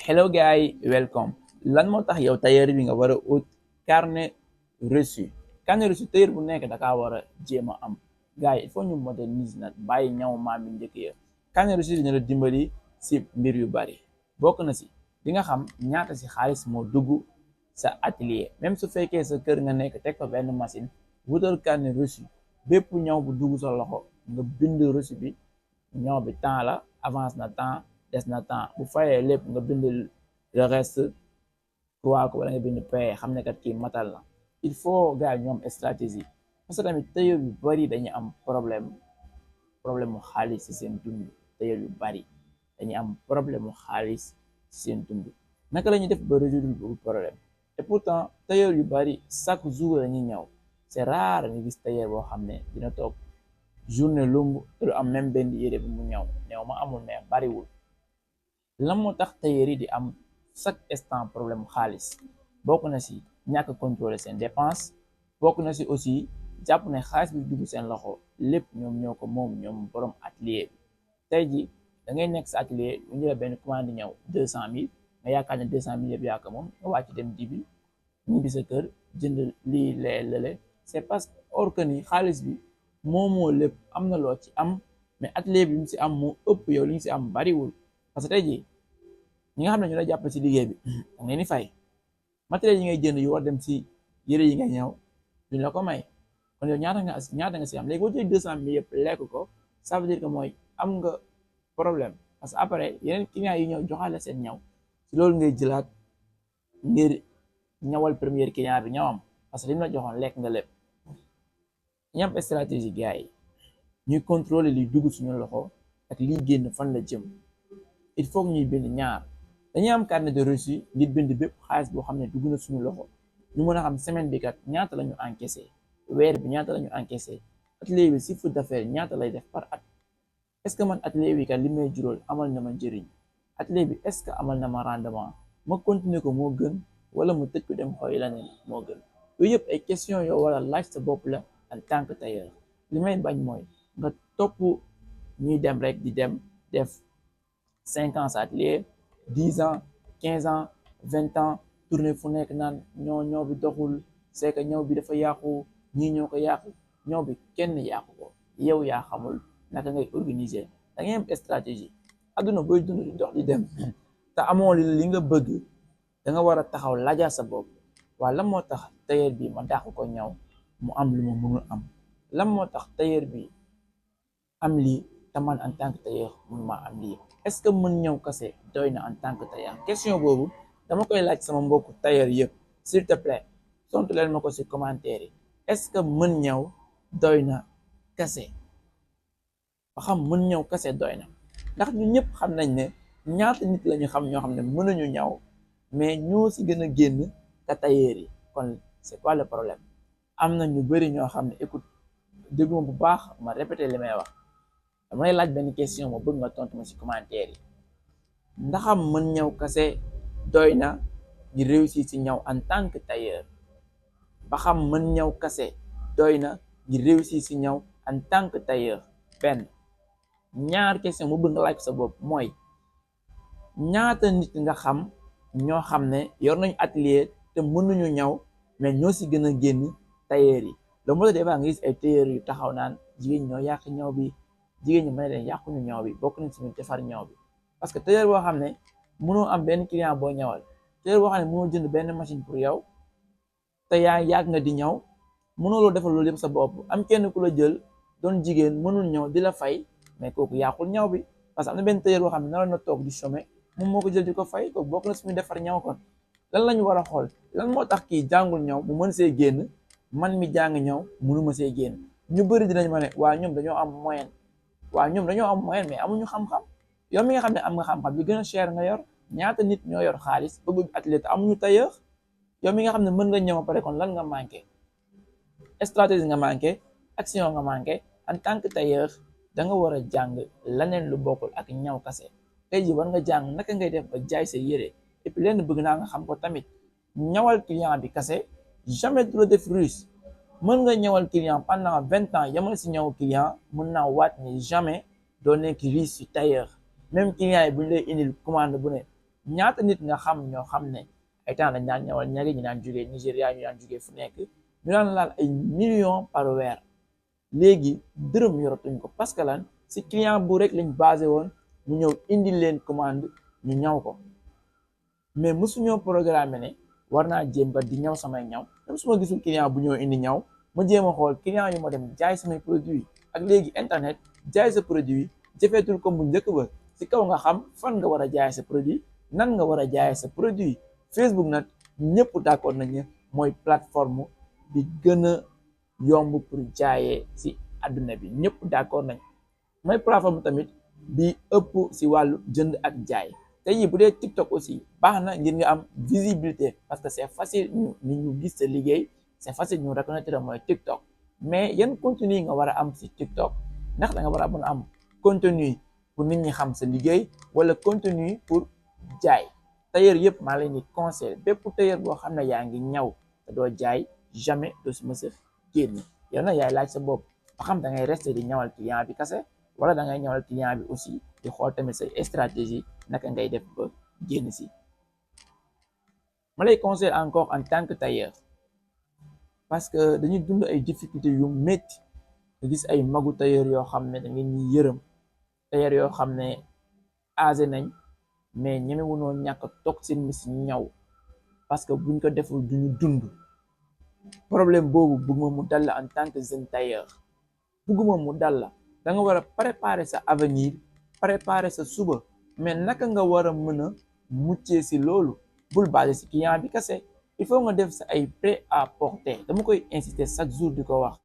Hello guys, welcome. Lan moo tax yow tailleur bi nga war a ut carnet reçu. Carnet reçu tailleur bu nekk da kaa war a jéem a am. Gars yi il faut ñu moderniser nag bàyyi ñaw maam yi njëkk ya. Carnet reçu dina la dimbali si mbir yu bari. Bokk na si di nga xam ñaata si xaalis moo dugg sa atelier. Même su fekkee sa kër nga nekk teg fa benn machine wutal carnet reçu bépp ñaw bu dugg sa loxo nga bind reçu bi. ñaw bi temps la avance na temps des na temps bu fayee lépp nga bind le reste croix ko wala nga bind paye xam ne kat kii matal na. Il faut gars yi ñoom stratégie parce que tamit tailleur yu bari dañuy am problème mu xaalis ci seen dund. Tailleur yu bari dañuy am problème mu xaalis ci seen dund. Naka la ñuy def ba résoudre boobu problème et pourtant tailleur yu bari chaque jour lañuy ñëw. C'est rare nga gis tailleur boo xam ne dina toog journée lungu te du am même benn yére bi mu ñëw néew ma amul mais bariwul. lan moo tax tailleur yi di am chaque instant problème xaalis bokk na si ñàkk contrôler seen dépense. Bokk na si aussi jàpp ne xaalis bi dugg seen loxo lépp ñoom ñoo ko moom ñoom borom atelier bi. Tey ji da ngay nekk sa atelier ñu jël benn commande ñëw 200 000 nga yaakaar ne 200 000 yëpp yaa ko moom nga wàcc dem dibi ñibbi sa kër jënd lii lee lële. C'est parce que or que ni xaalis bi moomoo lépp am na loo ci am mais atelier bi li mu si am moo ëpp yow li ñu si am bariwul. Parce que tey jii ñi nga xam ne ñu la jàppale si liggéey bi da ngeen di fay matériel yi ngay jënd yu war dem si yére yi ngay ñëw duñ la ko may kon yow ñaata nga si am léegi boo jëlee 200 000 yëpp lekk ko ça veut dire que mooy am nga problème. Parce que après yeneen clients yi ñëw joxaale seen ñaw si loolu ngay jëlaat ngir ñawal premier client bi ñawam parce que li mu la joxoon lekk nga lépp. ñu am stratégie gars yi ñuy contrôler liy dugg suñu loxo ak liy génn fan la jëm. Il faut que ñuy bind ñaar dañuy am carnet de reçu ngir bind bépp xaalis boo xam ne dugg na suñu loxo ñu mën a xam semaine bi kat ñaata la ñu encaissé, weer bi ñaata la ñu encaissé, atelier bi chiffre d'affaires ñaata lay def par at. Est-ce que man atelier bi kat li may jural amal na ma njëriñ, atelier bi est-ce que amal na ma rendement, ma continuer ko moo gën wala mu tëj ko dem xool leneen moo gën. Yooyu yëpp ay question yoo wala laaj sa bopp la en tant que tailleur. Li may bañ mooy nga topp ñuy dem rek di dem def 5 ans sa atelier, 10 ans, 15 ans, 20 ans tourner fu nekk naan ñoo bi doxul, c'est que ñëw bi dafa yàqu, ñii ñoo ko yàqu. Ñëw bi kenn yàqu ko, yow yaa xamul naka ngay organiser. Da ngay am stratégie. Adduna booy dund di dox di dem te amoo li nga bëgg da nga war a taxaw laajal sa bopp waa lan moo tax tailleur bi ma dàq ko ñëw mu am lu ma mënul am. Lan moo tax tailleur bi am lii te man en tant que tailleur mun maa am lii. Est-ce que mën ñëw kase doy na en tant que tailleur. Question boobu dama koy laaj sama mbokku tailleur yëpp s'il te plaît tontu leen ma ko ci commentaire yi. Est-ce que mën ñëw doy na kase ba xam mën ñëw kase doy na ndax ñun ñëpp xam nañ ne ñaata nit la ñu xam ñoo xam ne mënuñu ñaw mais ñoo ci gën a génn ka tailleur yi. Kon c'est quoi le problème. am na ñu bari ñoo xam ne écoute déglu ma bu baax ma répété li may wax. dama lay laaj benn question ma bëgg nga tontu ma ci commentaire yi. ndaxam mën ñëw kase doy na ngir réussir ci ñaw en tant que tailleur. ba xam mën ñëw kase doy na ngir réussir ci ñaw en tant que tailleur. benn ñaar question mu bëgg nga laaj sa bopp mooy ñaata nit nga xam ñoo xam ne yor nañu atelier te mënuñu ñaw mais ñoo ci gën a génn tailleur yi. loolu moo tax des fois nga gis ay tailleur yu taxaw naan jigéen ñoo yàq ñaw bi, jigéen ñi may leen yàquñu ñaw bi, bokk nañ ci ñu defar ñaw bi. parce que tailleur boo xam ne mënoo am benn client boo ñawal, tailleur boo xam ne mënoo jënd benn machine pour yow te yaa yàgg nga di ñaw, mënoo loo defal loolu yëpp sa bopp, am kenn ku la jël doon jigéen mënul ñëw di la fay, mais kooku yàqul ñaw bi. parce que am na benn tailleur boo xam ne naroon na toog di chômer moom moo ko jël di ko fay, kooku bokk na suñu defar ñaw. kon lan lañu war a xool lan moo tax kii jàngul ñaw mu mën see génn, man mi jàng ñaw mënuma see génn. ñu bëri dinañ ma ne waa ñoom dañoo am moyen, waaw ñoom dañoo am moyen mais amuñu xam-xam. yow mi nga xam ne am nga xam-xam bi gën a cher nga yor, ñaata nit ñoo yor xaalis bëgg atelier te amuñu tailleur. yow mi nga xam ne mën nga ñëw pare kon lan nga manqué, stratégie nga manqué, action nga manqué. En tant que tailleur da nga war a jàng leneen lu bokkul ak ñaw kase. tey ji war nga jàng naka ngay def ba jaay sa yére. et puis lenn bëgg naa nga xam ko tamit, ñawal client bi kase jamais du la def russe. mën nga ñëwal client pendant 20 ans yamal si ñëw client, mën naa waat ni jamais doo nekk riche si tailleur. même client yi bu ñu lay indil commande bu ne ñaata nit nga xam ñoo xam ne ay temps dañ daan ñawal ñage ñu daan jugee Nigéria ñu daan jugee fu nekk ñu daan laal ay millions par weer léegi dërëm yoratuñ ko parce que lan si client bu rek lañ basé woon mu ñëw indi leen commande ñu ñaw ko mais mësuñoo programme ne war naa jéem ba di ñaw samay ñaw même su ma gisul client bu ñëw indi ñaw ma jéem a xool client yu ma dem jaay samay produit ak léegi internet jaay sa produit jafeetul comme bu njëkk ba si kaw nga xam fan nga war a jaay sa produit nan nga war a jaay sa produit Facebook nag ñëpp d'accord nañu mooy plateforme bi gën a yomb pour jaayee si àdduna bi ñëpp d'accord nañ mooy plateforme tamit bi ëpp si wàllu jënd ak jaay te yi bu dee TikTok aussi baax na ngir nga am visibilité parce que c'est facile ñu gis sa liggéey c'est facile ñu reconnaître mooy TikTok mais yan contenu nga war a am si TikTok ndax da nga war a mën a am contenu pour nit ñi xam sa liggéey wala contenu pour jaay tailleur yëpp maa leen di conseil bépp tailleur boo xam ne yaa ngi ñaw te doo jaay jamais doo si mës a génn yow nag yaay laaj sa bopp ba xam da ngay rester di ñawal client bi kase wala da ngay ñawal client bi aussi di xool tamit say stratégie naka ngay def ba génn si ma lay conseil encore en tant que tailleur parce que dañuy dund ay difficultés yu métti nga gis ay magu tailleur yoo xam ne da ngeen ñuy yërëm tailleur yoo xam ne âgé nañ mais ñemewunoo ñàkk toog seen machine ñaw parce que buñ ko deful duñu dund problème boobu bëgguma mu dal la en tant que jeune tailleur bëgguma mu dal la da nga war a préparer sa avenir préparer sa suba mais naka nga war a mën a muccee si loolu bul basé si client bi kese il faut nga def sa ay prêt à porter dama koy insister chaque jour di ko wax